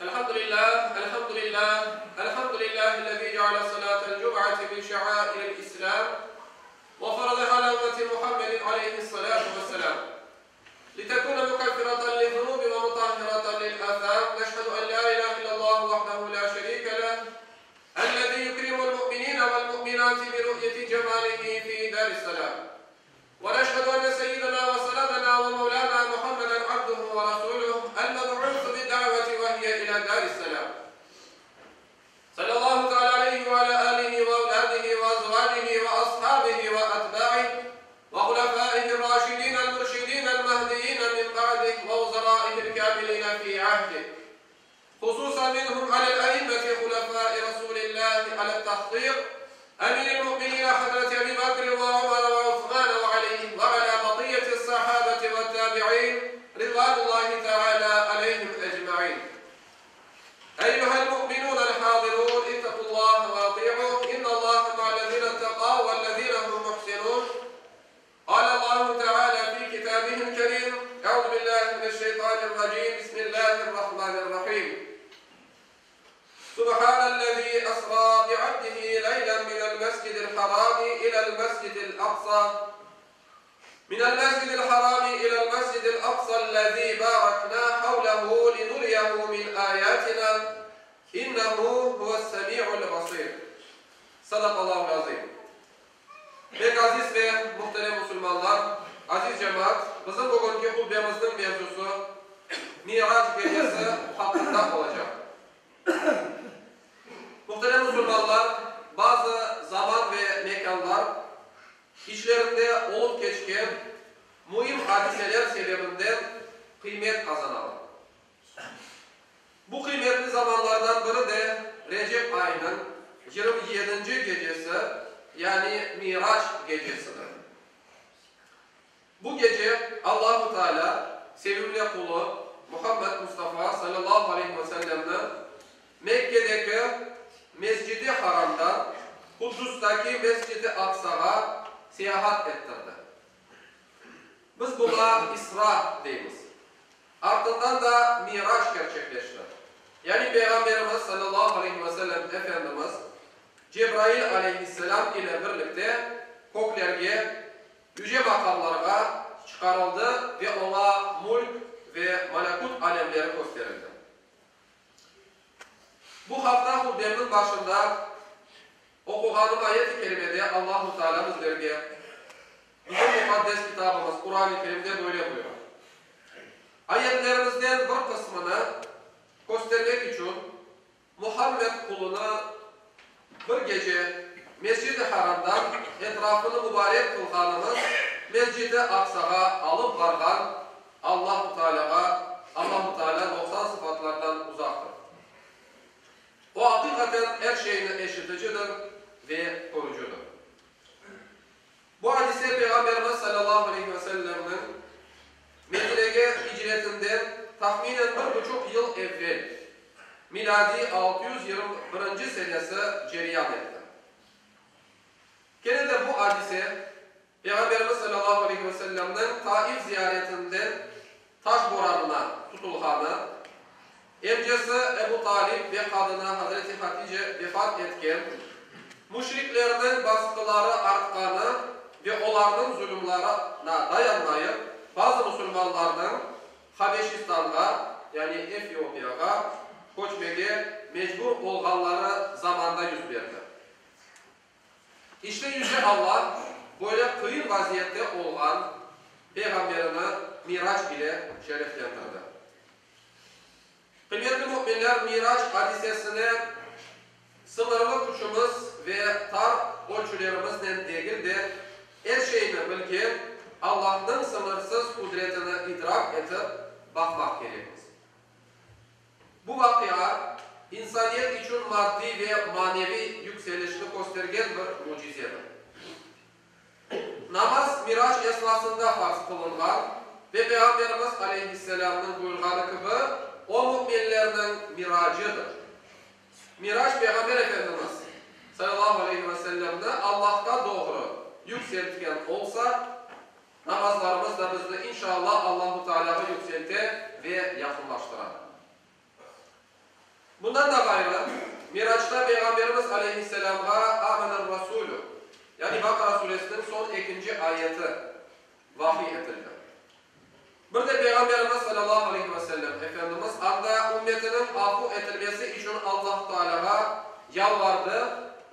Elhamdülillah, elhamdülillah, elhamdülillahi'llezî ceale salâtel cum'ati min şeairil İslâm ve farazaha alâ ümmeti Muhammedin aleyhissalâtu vesselâm. Litekûne mukeffiratan lizzunûbi ve mutahhiratan lil âthâm. Neşhedü en lâ ilâhe illallahu vahdehu lâ şerîke leh, ellezî yukrimul mu'minîne vel mu'minâti bi ru'yeti cemâlihi fî dârisselâm. Ve neşhedü enne seyyidena ve senedena ve mevlâna Muhammeden abduhu ve rasûluh, el-meb'ûsu bid-da'veti ve hiye ilâ dârisselâm. Sallallahu teâlâ aleyhi ve alâ âlihi ve evlâdihi ve azvâcihi ve ashâbihi ve etbâih ve hulefâihir-râşidînel-mürşidînel-mehdiyîne min ba'dih ve vuzerâihil-kâmilîne fî ahdih. Hususan minhum alel-eimmeti hulefâi Rasûlillâhi alet-tahkîk, emîril-mu'minîne Hazreti Ebî Bekr ve Ömer ve Osman ve aleyh ve alâ bakiyyeti's-sahâbeti ve't-tâbi'în ridvânullâhi teâlâ aleyhim ecmaîn. Eyyühel-mu'minûnel-hâzirûn, ittaqullâhe ve atî'ûh, innallâhe ma'allezîne-ttekâv vellezîne hum muhsinûn. Qâlellâhu teâlâ fî kitâbihil kerîm, Eûzü billâhi mineşşeytânirracîm, Bismillâhirrahmânirrahîm. Subhânellezî esrâ bi'abdihi leylen minel mescidil harâmi ilel mescidil aqsâ minel mescidil harâmi ilel mescidil aqsallezî bâreknâ havlehu linuriyehu min âyâtinâ innehu huves-semî'ul basîr. Sadakallâhul azîm. Pek aziz ve muhterem musulmanlar, aziz cemaat, bizim bugünki hutbemizniñ mevzusı Mirac gecesi haqqında olacaq. Muhterem musulmanlar, bazı zaman ve mekânlar içlerinde olıp keçken müim adiseler sebebinden qıymet qazanalar. Bu qıymetli zamanlardan biri de Recep ayınıñ 27-nci gecesi, yani Mirac gecesidir. Bu gece Allahu Teala sevimli qulu Muhammed Mustafa salâllahu aleyhi ve sellemni Mekkedeki Mescid-i Haramdan Quddustaki Mescid-i Aqsağa seyahat ettirdi. Biz buña İsra deymiz. Artından da Mirac kerçekleşti. Yani Peyğamberimiz salâllahu aleyhi ve sellem Efendimiz Cebrail aleyhisselâm ile birlikte köklerge, yüce maqamlarğa çıqarıldı ve oña mülk ve malakut alemleri kösterildi. Bu haqta hutbemniñ başında oquğanım ayet-i kerimede Allahu Teala bizlerge bizim muqaddes kitabımız Quran-ı Kerimde böyle buyura, Ayetlerimizden bir qısmını köstermek içün Muhammed qulunı bir gece Mescid-i Haramdan etrafını mubarek qılğanımız Mescid-i Aqsağa alıp barğan Allahu Tealâğa, Allahu Tealâ noqsan sıfatlardan uzaqtır. O aqiqaten er şeyni eşiticidir ve körücidir. Bu adise Peyğamberimiz salâllahu aleyhi ve sellemniñ Medinege icretinden tahminen bir buçuq yıl evvel, milâdiy 621-nci senesi cereyan etti. Kene de bu adise Peyğamberimiz salâllahu aleyhi ve sellemniñ Taif ziyaretinden taş boranına tutulğanı, emcesi Ebu Talip ve qadını Hazreti Hatice vefat etken, müşriklerniñ basqıları artqanı ve olarnıñ zulümlarına dayanmayıp, bazı musulmanlarnıñ Habeşistanğa, yani Efiopiyağa köçmege mecbur olğanları zamanda yüz berdi. İşte Yüce Alla böyle qıyın vaziyette olğan Peyğamberini Mirac ile şereflendirdi. Qıymetli müminler, Mirac adisesine sıñırlı küçümiz ve tar ölçülerimiznen degil de, er şeyni bilgen Allahnıñ sıñırsız qudretini idrak etip baqmaq kerekmiz. Bu vaqia, insaniyet içün maddiy ve maneviy yükselişni köstergen bir mücizedir. Namaz Mirac esnasında farz qılınğan ve Peyğamberimiz aleyhisselâmnıñ buyurğanı kibi, o müminlerniñ miracıdır. Mirac Peyğamber Efendimiz, salâllahu aleyhi ve sellemni Allahqa doğru yükseltken olsa, Namazlarımız da bizni inşallah Allahu Tealâğa yükselte ve yaqınlaştıra. Bundan da ğayrı, Miraçta Peyğamberimiz aleyhisselâmğa Âmener-Rasûlü, yani Baqara suresiniñ soñ ekinci ayeti vahiy etildi. Bir de Peyğamberimiz salâlâhu aleyhi ve sellem Efendimiz anda ümmetiniñ afu etilmesi içün Allah Taalâğa yalvardı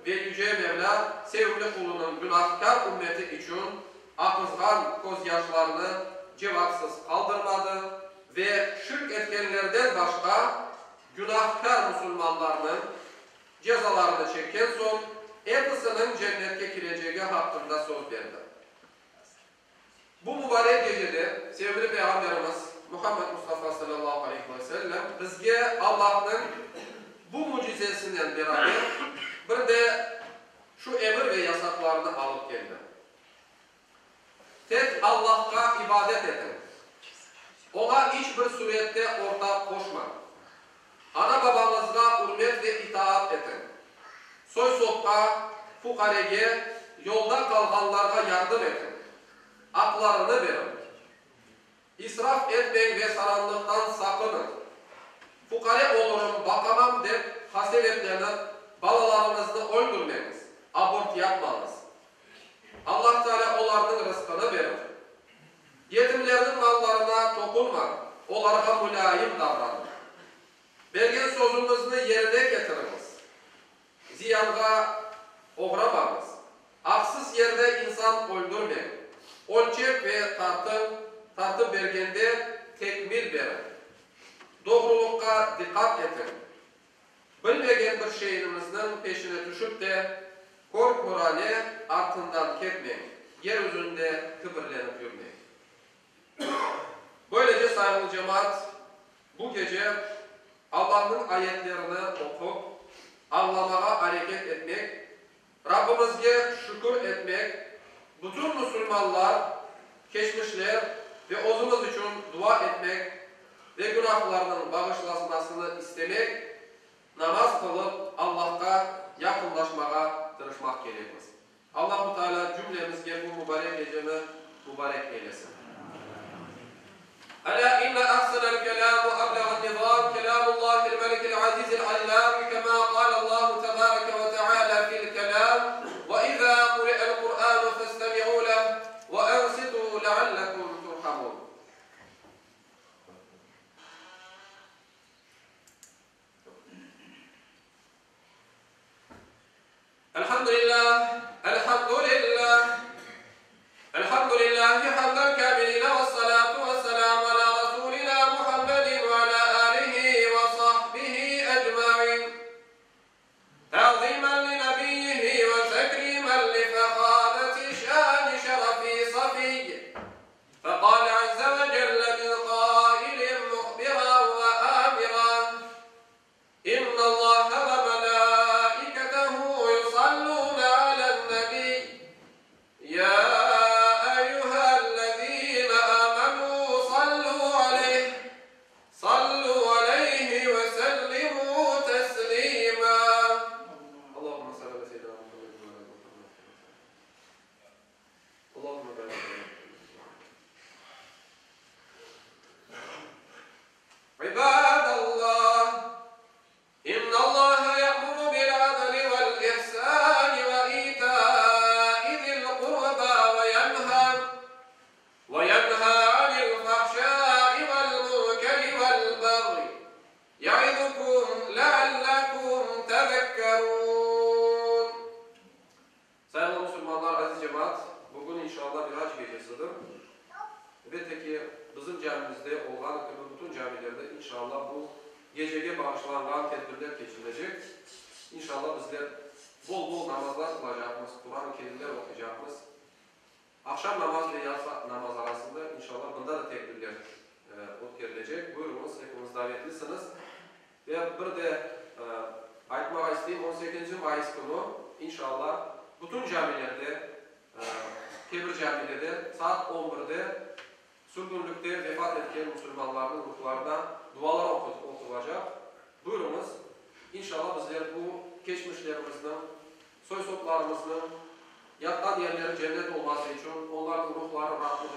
ve Yüce Mevlâ sevimli qulunıñ günahkâr ümmeti içün aqızğan közyaşlarını cevapsız qaldırmadı ve şirk etkenlerden başqa günahkâr musulmanlarnıñ cezalarını çekken soñ episiniñ cennetke kirecegi haqqında söz berdi. Bu mubarek gecede sevgili Peyğamberimiz Muhammed Mustafa salâllahu aleyhi ve sellem bizge Allahnıñ bu mücizesinen beraber bir de şu emir ve yasaqlarını alıp keldi, Tek Allahqa ibadet etiñ, Oña iç bir surette ortaq qoşmañ, ana-babañızğa ürmet ve itaat etiñ, soy-sopqa, fuqarege, yolda qalğanlarğa yardım etiñ, aqlarını beriñ. İsraf etmeñ ve saranlıqtan saqınıñ. Fuqare olurım, baqamam dep qasevetlenip, balalarıñıznı öldürmeñiz, abort yapmañız. Allah Teala olarnıñ rızqını berir. Yetimlerniñ mallarına toqunmañ, olarğa mulâyim davranıñ. Bergen sözüñizni yerine ketiriñiz. Ziyanğa oğramañız. Aqsız yerde insan öldürmeñ. Ölçep ve tartıñ, tartıp bergende tekmil beriñ. Doğrulıqqa diqqat etiñ. Bilmegen bir şeyiñizniñ peşine tüşip de, kör-körane artından ketmeñ, yer yüzünde kibirlenip yürmeñ. Böylece, sayğılı cemaat, bu gece Allahnıñ ayetlerini oqup, añlamağa areket etmek, Rabbimizge şükür etmek, bütün musulmanlar, keçmişler ve özümiz içün dua etmek ve günahlarnıñ bağışlasmasını istemek, namaz qılıp, Allahqa yaqınlaşmağa tırışmaq kerekmiz. Allahu Teala cümlemizge bu mübarek geceni mübarek eylesin. Alâ inne ahsenel kelâm ve ebleğen nizâm kelâmullâhil melikil azizil allâm kemâ kâlellâhu tebâreke ve teâlâ fil kelâm, Ve izâ kuri'el Kur'ânu festemi'û leh ve ensitû leallekum turhamûn. Elhamdülillah, elhamdülillah, elhamdülillahi hamden kamiline ve salatu ve selamu ala Rasulina Muhammedin ve ala alihi ve sahbihi ecmain. Ta'zimen li nebiyyihi ve tekrimen li fehameti şani şerefi safiy. Fekale azze ve celle min kailin muhbiran ve amiran. İnnallaha ve melâiketehu yusallûne alen-nebiy, yâ eyyühellezîne âmenû sallû aleyh, sallû aleyhi ve sellimû teslîmâ. Allahümme salli alâ seyyidinâ Muhammedin ve alâ âli Muhammed. Allahümme barik alâ Muhammed ve alâ İbadallah, İnnallaha ya'muru bil-adli vel-ihsani ve ita'i zil-qurba ve yenha ve yenha anil-fahşai vel-munkeri vel-bagyi ya'izukum leallekum tezekkerun. Sayğılı musulmanlar, aziz cemaat, bugün inşallah Miraç gecesidir. Elbette ki, bizim camimizde olğanı kibi bütün camilerde inşallah bu gecege bağışlanğan tedbirler keçirilecek. İnşallah bizler bol-bol namazlar qılacaqmız, Quran-ı Kerimler oquycaqmız. Aqşam namaz ve yatsı namazı arasında inşallah bunda da tedbirler ötkerilecek. Buyurıñız, epiñiz davetlisiñiz. Ve bir de aytmağa isteyim, on sekizinci mayıs künü, inşallah, bütün camilerde, Kebir camide de saat on birde sürgünlikte vefat etken musulmanlarnıñ ruhlarına dualar oqulacaq. Buyurıñız, inşallah, bizler bu keçmişlerimizniñ, soy-soplarımıznıñ yatqan yerleri cennet olması içün, onlarnıñ ruhları rahatlıq.